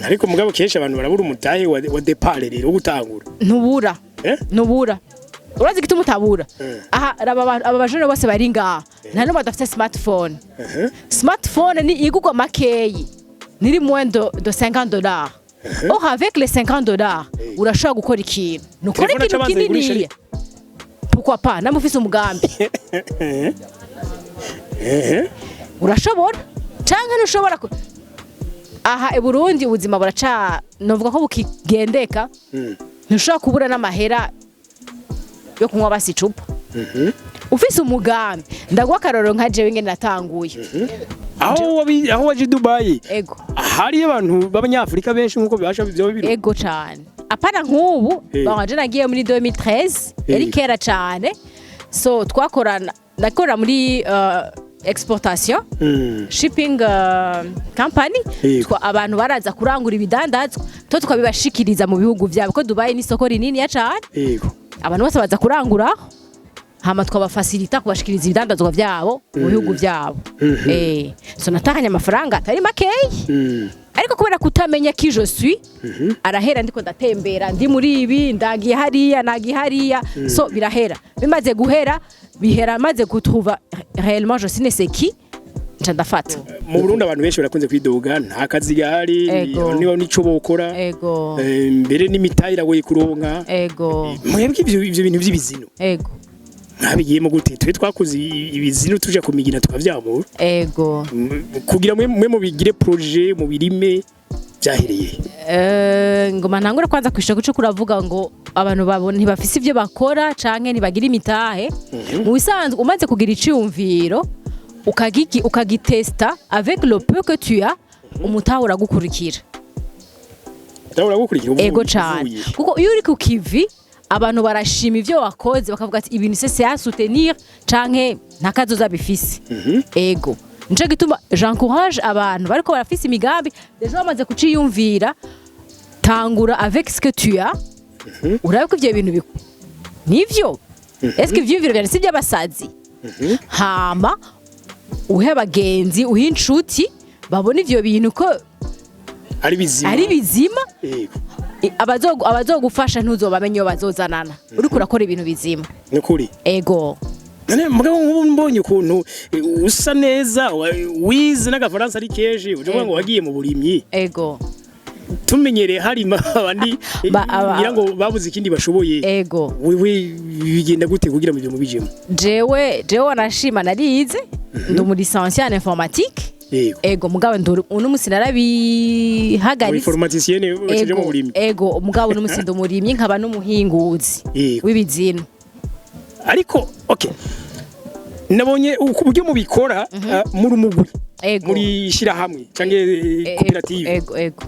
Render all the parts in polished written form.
Ariko mugabo kenshi abantu barabura umutahe wa départ rero wo gutangura. Ntubura. Eh? Ntubura. Urazi igituma utabura? Eh. Aha raba aba bajene bose bari ngaha, nta n'umwe adafite smartphone. Smartphone ni igurwa makeyi, niri moins de 50 $. Or avec les 50 $ urashobora gukora ikintu, nukora Telefone ikintu aca abanza ayigurisha. kininiya. Pourquoi pas? Namwe ufise umugambi, urashobora canke ntushobora aha i Burundi ubuzima buraca, novuga ko bukigendeka. Ntushobora kubura n'amahera yo kunywa basi icupa ufise umugambi. Ndaguha akarorero nka jewe ingene natanguye. Aho waje i Dubai, Ego. hariyo abantu b'abanyafurika benshi nkuko bibasha byo biri? Ego cane, apana nk'ubu. Bon, je nagiye muri 2013, yari kera cane. So twakorana, nakora muri exportation, shipping company. Abantu baraza kurangura ibidandazwa, to tukabibashikiriza mu bihugu vyabo, ko Dubai ni isoko rininiya cane. Abantu bose baza kurangura, hama twabafasilita kubashikiriza ibidandazwa vyabo mu bihugu vyabo. So natahanye amafaranga atari makeyi, ariko kubera kutamenya qui je suis, arahera. Ndiko ndatembera, ndi muri ibi, ndagiye hariya, nagiye hariya. So birahera. Bimaze guhera, bihera maze gutrouva réellement je sais c'est qui, nca ndafata. Mu Burundi abantu benshi barakunze kwidoga, nta kazi gahari, niba nico bokora. Mbere n'imitahe iragoye kuronka. Mwebwe ivyo bintu vy'ibizino mwabigiyemo gute? Twe twakoze ibizino tuja kumigina tukavyamura. Kugira mwe mubigire projet, mubirime, vyahereye? Ngoma ntangure kwanza kwishura kuco kuravuga ngo abantu babona ntibafise ivyo bakora canke ntibagira imitahe. Mu bisanzwe, umaze kugira iciyumviro, ukagitesta avec le peu que tu as, umutahe uragukurikira. Ndabura gukurikira Ego cane. Uvuye. Kuko iyo uri ku kivi, abantu barashima ivyo wakoze, bakavuga ati ibintu c'est à soutenir canke nta kazoza bifise. Ego, nico gituma j'encourage abantu bariko barafise imigambi, déjà bamaze kuciyumvira, tangura avec ce que tu as, urabe ko ivyo bintu nivyo, est-ce que ivyiyumviro vyane si ivy'abasazi? Hama uhe abagenzi, uhe inshuti, babone ivyo bintu ko ari bizima. Ari bizima. Abazogufasha ntuzobamenye iyo bazozanana, uriko urakora ibintu bizima. Nukuri. Ego. None mugabo nk'ubu mbonye ukuntu usa neza, wize n'agafaransa ari kenshi, uje uvuga ngo wagiye mu burimyi. Ego. Tumenyereye harima abandi, ngira ngo babuze ikindi bashoboye. Wewe bigenda gute kugira ngo ibyo mubijemo? Jewe wanashima narize, ndi umu licencié en informatique. Ego, mugabo nduri uno musi narabihagaritse. Informaticienne ucije mu burimyi. Ego, mugabo uno musi ndi umurimyi, nkaba n'umuhinguzi w'ibizinu. Ariko okay, nabonye uku buryo mubikora, muri umugwi, muri shirahamwe canke koperative. Ego.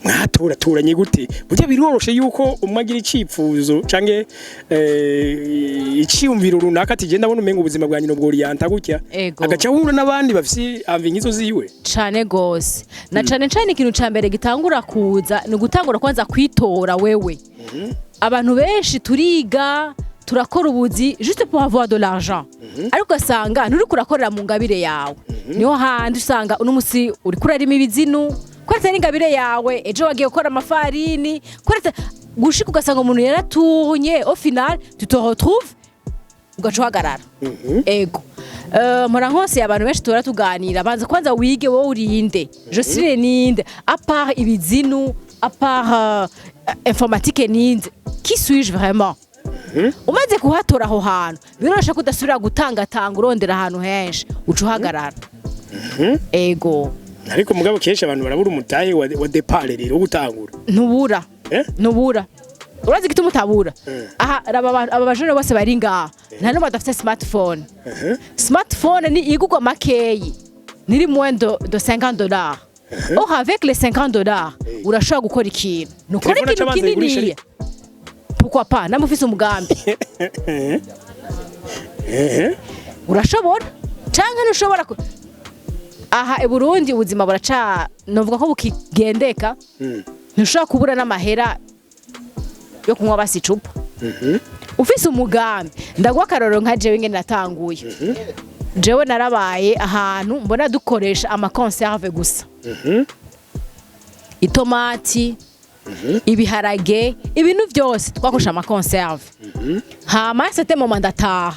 Mwatoratoranye gute? Burya biroroshe yuko umwe agira icipfuzo canke iciyumviro runaka, ati genda ndabona umenga ubuzima bwa nyina bworiyanta gutya, agaca ahura n'abandi bafise envie nk'izo ziwe? Cane gose, na cane cane ikintu ca mbere gitangura kuza ni ugutangura kwanza kwitora wewe. Abantu benshi turiga, turakora ubuzi juste pour avoir de l'argent, ariko ugasanga nturiko urakorera mu ngabire yawe. Niho handi usanga uno musi uriko urarima ibizinu kubera atari ingabire yawe, ejo wagiye gukora amafarini kubera gushika ugasanga umuntu yaratunye. Au final tu te retrouves ugaca uhagarara. Ego. Mpora nkose abantu benshi tuhora tuganira, banza kwanza wige wowe urinde, je suis ninde à part ibizinu, à part informatique, ninde, qui suis-je vraiment? Umaze kuhatora aho hantu, biroroshe ko udasubira gutangatanga urondera ahantu henshi, uca uhagarara. Ego. Ariko mugabo kenshi abantu barabura umutahe wa départ rero wo gutangura. Ntubura. Eh? Ntubura. Urazi igituma utabura? Eh. Aha raba aba bajene bose bari ngaha, nta n'umwe adafite smartphone. Smartphone ni igurwa makeyi, niri moins de 50 $. Or avec les 50 $ urashobora gukora ikintu, nukora Telefone ikintu aca abanza ayigurisha. kininiya. Pourquoi pas? Namwe ufise umugambi, urashobora canke ntushobora aha i Burundi ubuzima buraca, novuga ko bukigendeka. Ntushobora kubura n'amahera yo kunywa basi icupa ufise umugambi. Ndaguha akarorero nka jewe ingene natanguye. Jewe narabaye ahantu mbona dukoresha ama conserve gusa. Itomati, ibiharage, ibintu byose twakoresha ama conserve. Hama c'était moment ndataha,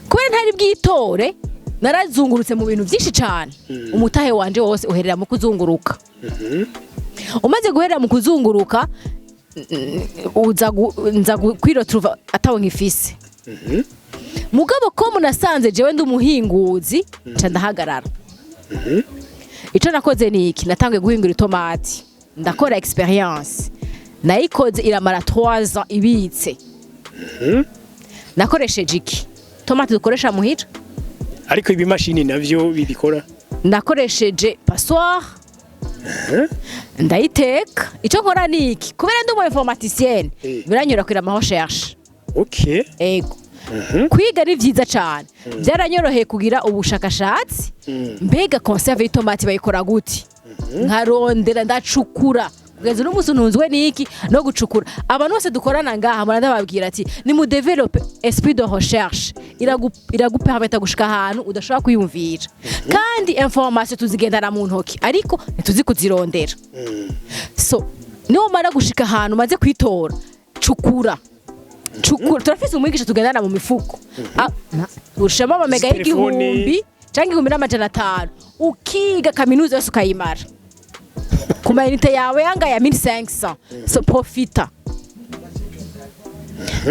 kubera ntari bwitore, narazungurutse mu bintu byinshi cyane. Umutahe wanje wose uherera mu kuzunguruka. Umaze guherera mu kuzunguruka, nza kwiretrouva atawe nkifise. Mugabo ko munasanze jewe ndi umuhinguzi, nca ndahagarara. Ico nakoze ni iki? Natanguye guhingura itomati, ndakora expérience, nayikoze iramara 3 ans ibitse. Nakoresheje iki? Tomati dukoresha muhira. Ariko ibimashini navyo bibikora. Nakoresheje passoire, ndayiteka. Icyo nkora ni iki? Kubera ndi umu informaticienne, biranyura kugira ama recherche. Ego, kwiga ni byiza cyane, byaranyoroheye kugira ubushakashatsi. Mbega conserve y'itomati bayikora gute? Nkarondera, ndacukura, kugeza uno munsi ntunzwe n'iki? No gucukura. Abantu bose dukorana ngaha muranda babwira ati ni mu développe esprit de recherche, iragupermeta gushika ahantu udashobora kwiyumvira. Kandi information tuzigendana mu ntoki, ariko ntituzi kuzirondera. So niyo umara gushika ahantu umaze kwitora, cukura, cukura. Turafise umwigisha tugendana mu mifuko. Ushiramo amamega Izi telefone. y'igihumbi canke 1500, ukiga kaminuza yose ukayimara ku ma unité yawe yanga ya 1500. So profita.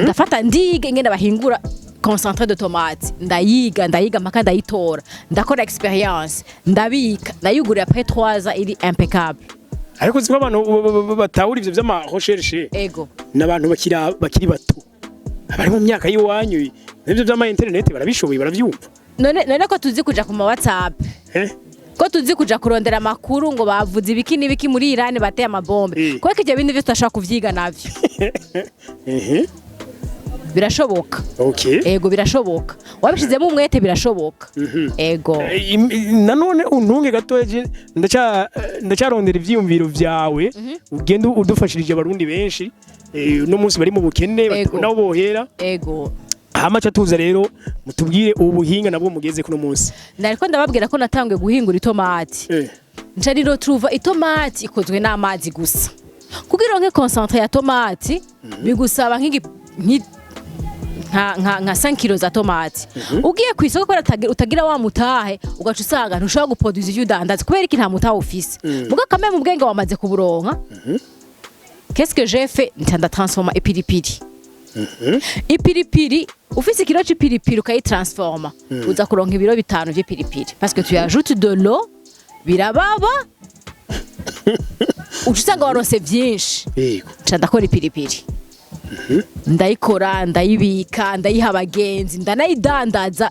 Ndafata, ndiga ingene bahingura concentré de tomate, ndayiga, ndayiga mpaka ndayitora, ndakora expérience, ndabika, ndayugurira après 3 ans iri impeccable. Ariko uzi ko abantu batahura ivyo vy'ama recherche n'abantu bakiri bato, abari mu myaka y'iwanyu, n'ivyo vy'ama internet barabishoboye, baravyumva. None ko tuzi kuja ku ma WhatsApp, ko tuzi kuja kurondera amakuru ngo bavuze ibiki n'ibiki muri Iran, bateye amabombe, kubera ivyo bindi vyose tudashobora kuvyiga navyo? Birashoboka. Ego, birashoboka. Wabishizemo umwete, birashoboka, ego. Nanone untunge gatoya, je ndacarondera ivyiyumviro vyawe, ugenda udufashirije abarundi benshi uno munsi bari mu bukene, batabona aho bohera. Hama ca tuza rero mutubwire ubu buhinga nabwo mugeze kuno munsi. Nariko ndababwira ko natanguye guhingura itomati, nca rero turuva itomati ikozwe n'amazi gusa. Kugira uronke concentré ya tomati bigusaba nka 5 kilo za tomati. Ugiye ku isoko, kubera utagira wa mutahe, ugaca usanga ntushobora guproduza ivyo udandaza. Kubera iki? Nta mutahe ufise. Muga kamwe mu bwenge wamaze kuburonka. Qu'est-ce que j'ai fait? Nca ndatransforma ipiripiri. Ipiripiri, ufise ikiro c'ipiripiri ukayitransforma, uza kuronka ibiro 5 vy'ipiripiri, parce que tu ajoutes de l'eau, birababa, uca usanga waronse vyinshi. Nca ndakora ipiripiri, ndayikora, ndayibika, ndayiha abagenzi, ndanayidandaza.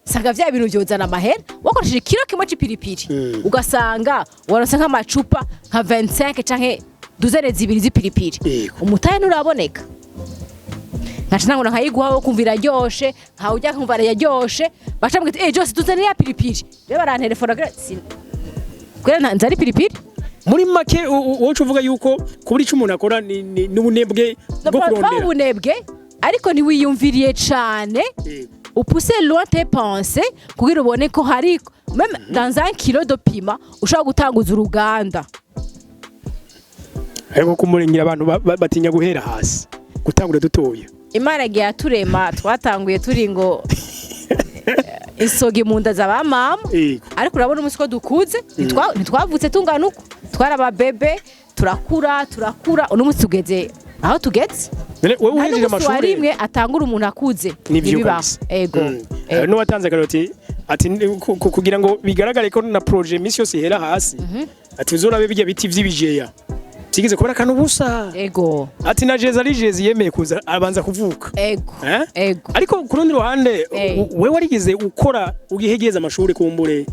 Sanga vya bintu vyozana amahera. Wakoresheje ikiro kimwe c'ipiripiri, ugasanga waronse nk'amacupa nka 25 canke douzaine 2 z'ipiripiri. Umutahe nturaboneka, nkaca ntangura nkayiguha wo kumva iraryoshe, nkawurya nkumva iraryoshe. Baca mbwira ati: "Eh, Jose, tuzanire ya piripiri." Rero barantelefona kugira nzane ipiripiri. Muri make, wowe uvuga yuko kubura icyo umuntu akora n'ubunebwe bwo Ba kurondera. Ubunebwe, ariko ntiwiyumviriye cane. Upousse loin tes pensées kugira ubone ko hari même dans un kilo de piment ushobora gutanguza uruganda. Ariko kumurengera, abantu batinya guhera hasi, gutangura dutoya. Imana igihe yaturema, twatanguye turi ngo isogi mu nda za ba mama. Ariko urabona umunsi ko dukuze, ntitwavutse tungana uko twari ababebe. Turakura, turakura, uno munsi tugeze aho tugeze. None wowe Nta uhejeje n'umunsi wa amashuri rimwe atangura umuntu akuze. Nivyo. Ntibibaho. Kabisa. Ego. Hari n'uwatanze akaroti ati kugira ngo bigaragare ko na projet misi yose ihera hasi, ati uzorabe bijya biti vy'ibijeya byigeze kubera akantu ubusa. Ati na jeza ari jezi yemeye kuza abanza kuvuka. Eh? Ego. Ariko ku rundi ruhande, we warigeze ukora ugihegeza amashuri, kumbure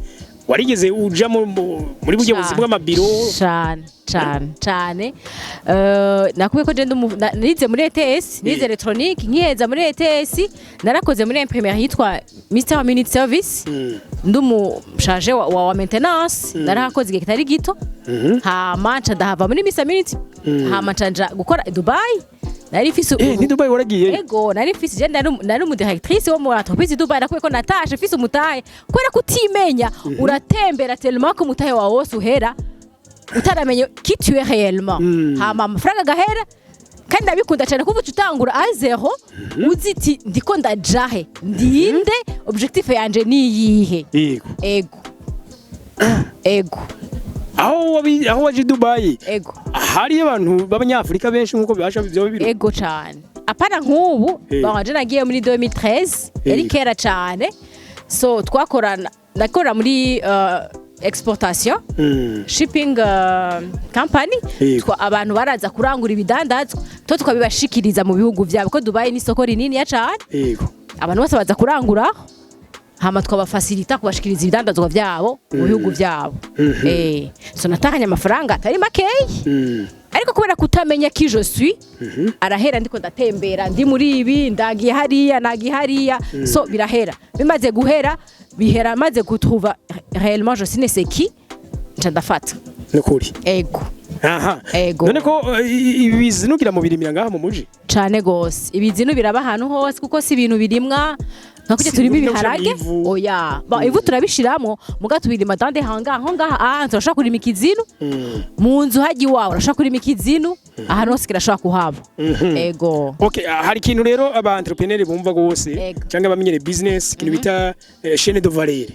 warigeze uja muri buryo buzi bw'amabiro? Cane cane cane. Nakubwiye ko je nize muri ETS, nize électronique. Nkiheza muri ETS, narakoze muri imprimerie yitwa Mr Minute Service, ndi umu chargé wa maintenance. Narahakoze igihe kitari gito, hama nca ndahava muri Mr Minute, hama nca nja gukora i Dubai. Nari mfise Ni Dubai waragiye? Ego, nari mfise, je nari umu directrice wo mu entreprise i Dubai. Nakubwiye ko natashe mfise umutahe kubera kutimenya. Uratembera tellement ko umutahe wawe wose uhera. Utaramenye qui tu es réellement, hama amafaranga agahera. Kandi ndabikunda cyane kuko uca utangura à zéro, uzi iti: "Ndiko ndajahe? Ndinde? Objectif yanje ni iyihe?" Ego. Aho waje i Dubai, Ego. hari abantu b'abanyafurika benshi nk'uko bibasha byo biri? Ego cyane, apana nk'ubu. Bon, je nagiye muri 2013, yari kera cyane. So twakorana, nakora muri exportation, shipping company. Abantu baraza kurangura ibidandazwa, to tukabibashikiriza mu bihugu byabo, ko Dubai ni isoko rinini ya cyane. Abantu bose baza kurangura, hama tukabafasilita kubashikiriza ibidandazwa byabo mu bihugu byabo. So natahanye amafaranga atari makeyi, ariko kubera kutamenya qui je suis, arahera. Ndiko ndatembera, ndi muri ibi, ndagiye hariya, nagiye hariya, so birahera. Bimaze guhera, bihera maze gutrouva réellement je suis c'est qui, nca ndafata. Nukuri? Ego. Aha. Ego. None ko ibi bizinugira mu birimira ngaha mu muji? Cane gose, ibizinu biraba ahantu hose, kuko si ibintu birimwa nka kurya Si turima ibintu ibiharage. ivu. Oya, ba ivu turabishiramwo, muga tubirima dans des hangars. Aho ngaha, ah, turashobora kurima ikizinu mu nzu hajya iwawe, urashobora kurima ikizinu ahantu hose, kirashobora kuhaba. Ego. Okay, hari ikintu rero aba entrepreneur bumva gose cyangwa abamenyere business, ikintu bita chaîne de valeur.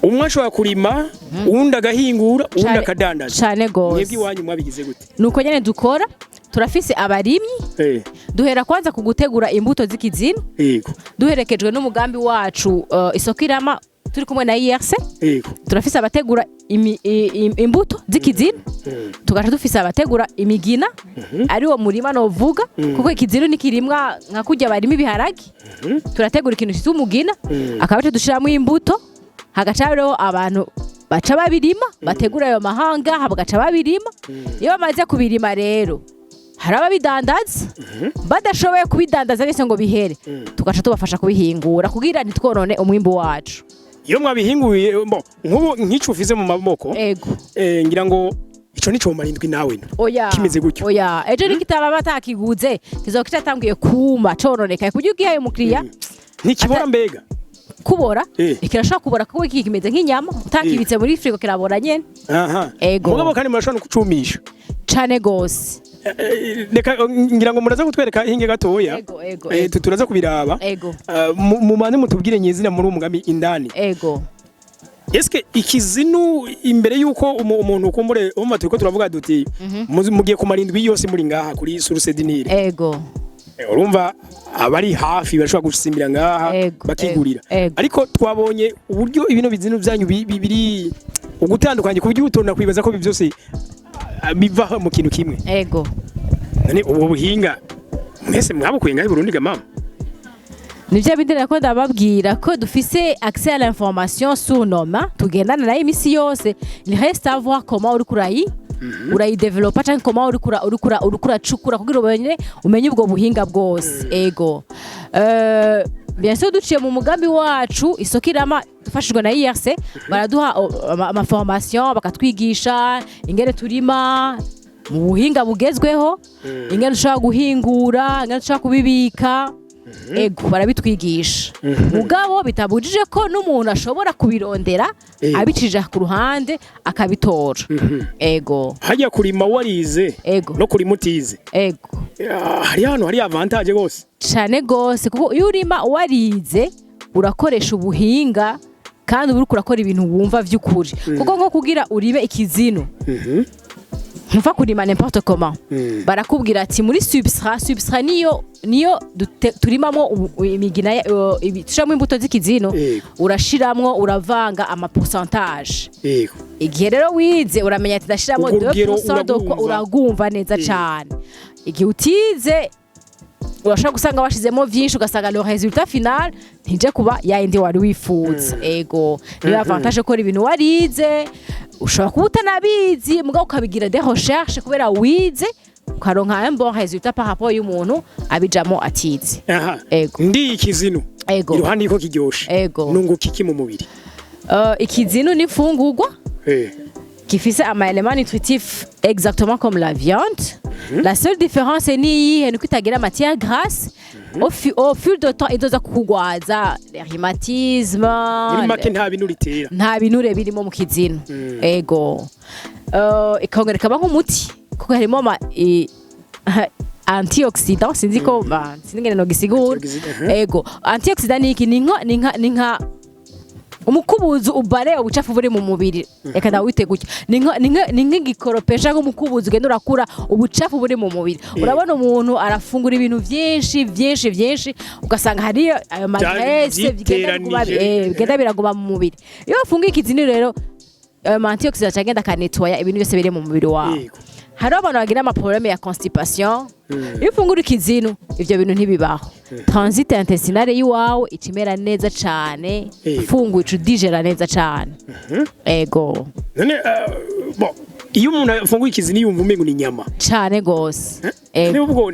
Umwe ashobora kurima, uwundi agahingura, uwundi akadandaza. Cane gose. Mwebwe iwanyu mwabigize gute? Nuko nyene dukora. Turafise abarimyi. Duhera kwanza ku gutegura imbuto z'ikizinu, duherekejwe n'umugambi wacu Isoko Irama, turi kumwe na IRC. Turafise abategura imbuto z'ikizinu, tugaca dufise abategura imigina, ari wo murima novuga, kuko ikizinu nikirimwa nka kurya barima ibiharage. Turategura ikintu cyitwa umugina, akaba arico dushiramo imbuto, hagaca hariho abantu baca babirima, bategura ayo mahanga, bagaca babirima. Iyo bamaze kubirima rero, hari ababidandaza. Badashoboye kubidandaza bose ngo bihere, tugaca tubafasha kubihingura kugira ntitwonone umwimbu wacu. Iyo mwabihinguye, bo nk'ubu nk'ico ufise mu maboko, ngira ngo ico nico marindwi nawe no Oya. kimeze gutyo? Oya, ejo nikitaba batakiguze, kizoba kicatanguye kuma, cononekaye, kuburyo ugihaye umukiriya. Ntikibora mbega? Kubora? Kirashobora kubora, kuko iki kimeze nk'inyama, utakibitse muri frigo kirabora nyene. Ego. Mugabo kandi murashobora no kucumisha. Cane gose. Reka ngira ngo muraza kutwereka hinge gatoya. Ego. Turaza kubiraba. Mumanze mutubwire nyezina muri uwo mugambi indani. Eske ikizinu, imbere yuko umuntu kumbure umva, turiko turavuga duti mugiye kumara indwi yose muri ngaha kuri Source du Nil. Urumva abari hafi bashobora gusimbira ngaha bakigurira. Ariko twabonye uburyo ibino bizinu byanyu biri ugutandukanye, ku buryo utonda kwibaza ko byose biva mu kintu kimwe. None ubwo buhinga mwese mwabukuye ngaho i Burundi ga mama? Nivyo bindi nako ndababwira ko dufise accès à l'information sur nos mains, tugendana nayo imisi yose. Il reste à voir comment uriko urayidevelopa, canke comment uriko uracukura kugira umenye ubwo buhinga bwose. Ego. Bien sûr, duciye mu mugambi wacu Isoko Irama, dufashijwe na IRC, baraduha amaformation, bakatwigisha ingene turima mu buhinga bugezweho, ingene dushobora guhingura, ingene dushobora kubibika. Ego, barabitwigisha, mugabo bitabujije ko n'umuntu ashobora kubirondera abicije ku ruhande akabitora. Ego. Hajya kurima warize no kurima utize, hari hano hari avantage gose. Cane gose, kuko iyo urima warize urakoresha ubuhinga, kandi uba uriko urakora ibintu wumva vy'ukuri, kuko nko kugira urime ikizinu, ntuva kurima n'importe comment. Barakubwira ati muri substrat, substrat niyo turimamwo imigina tushiramo imbuto z'ikizino. Urashiramwo, uravanga ama pourcentage. Igihe rero wize, uramenya ati ndashiramo Urwo rugero 2% de quoi. uragumva. Uragumva neza cane. Igihe utize, urashobora gusanga washizemo vyinshi, ugasanga le résultat final ntije kuba yayindi wari wifuza. Ego, niyo avantage ko ibintu warize. Ushobora kuba utanabizi, mugabo ukabigira des recherches, kubera wize, ukaronka un bon résultat par rapport y'umuntu abijamo atize. Ego. Ndi ikizinu, iruhande yuko kiryoshe, nunguka iki mu mubiri? Ikizinu ni imfungurwa. Gifise ama éléments nutritifs exactement comme la viande. La seule différence ni iyihe? Ni uko itagira matière grasse. Au fil de temps izoza kukugwaza les rhumatismes. Muri make nta bintu ritera. Nta binure birimo mu kizinu. Ego. Ikongera ikaba nk'umuti kuko harimo ama antioxydant, sinzi ko sinzi ngene nogisigura. Antioxydant, Ego, antioxydant ni iki? Ni nka umukubuzo ubare ubucafu buri mu mubiri. Reka ndawite gutya, ni nk'igikoropesha, nk'umukubuzo ugenda urakura ubucafu buri mu mubiri. Urabona umuntu arafungura ibintu byinshi byinshi byinshi, ugasanga hariyo ayo ma graisses bigenda biguma, Vyiteranije. Bigenda biraguma mu mubiri. Iyo wafunguye ikizinu rero, ayo ma antioxydant agenda akanetwaya ibintu byose biri mu mubiri wawe. Hariho abantu bagira ama problèmes ya constipation. Iyo ufungura ikizinu, ivyo bintu ntibibaho. Transit intestinale y'iwawe ica imera neza cane. Ufunguye ica udigera neza cane. Ego. None bon, iyo umuntu afunguye ikizini yumva umengo ni inyama. Cane gose. Ego. Niba ubwo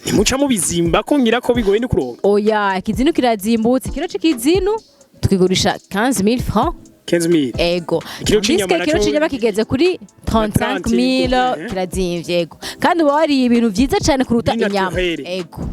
ntimuca mubizimba ko ngira ko bigoye no kuronka? Oya, ikizinu kirazimbutse. Ikiro c'ikizinu tukigurisha 15 000 francs. 15 000? Ego. Ikiro Tandis c'inyama que ikiro naco- c'inyama kigeze kuri 35 000. Kirazimvye, ego, kandi uba wariye ibintu vyiza cane kuruta Bi inyama. naturel. Ego.